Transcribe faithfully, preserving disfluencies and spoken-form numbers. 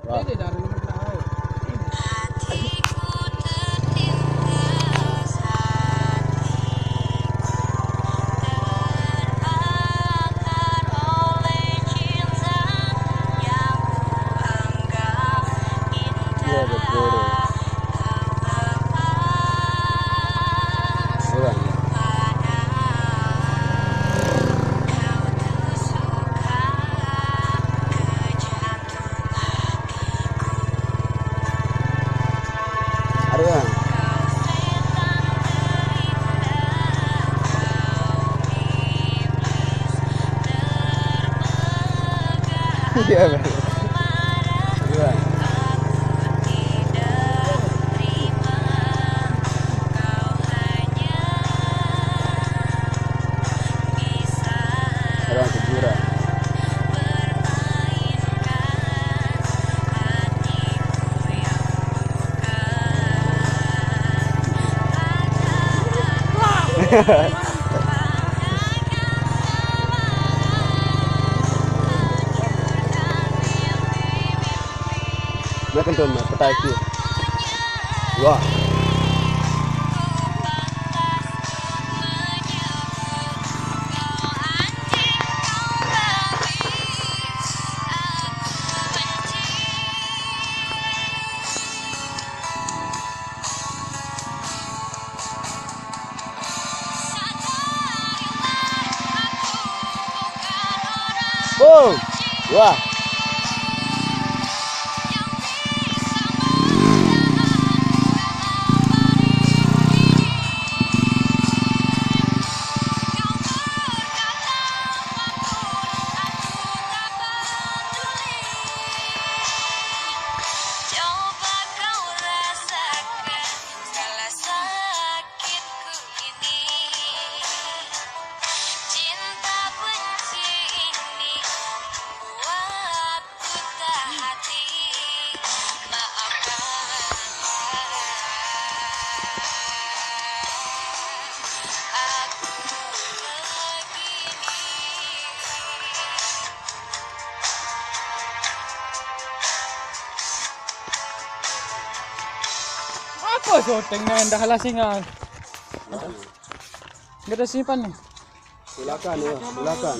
Wah. Iya, betul. Iya. Aduh. Iya, Bang. Aduh, Bang. Orang Kejura. Makan tuh, Mak, petai. Wah. Boom. Wah. Apa syuting ni dah lah singa. Enggak ada simpan ni. Silakan ya, silakan.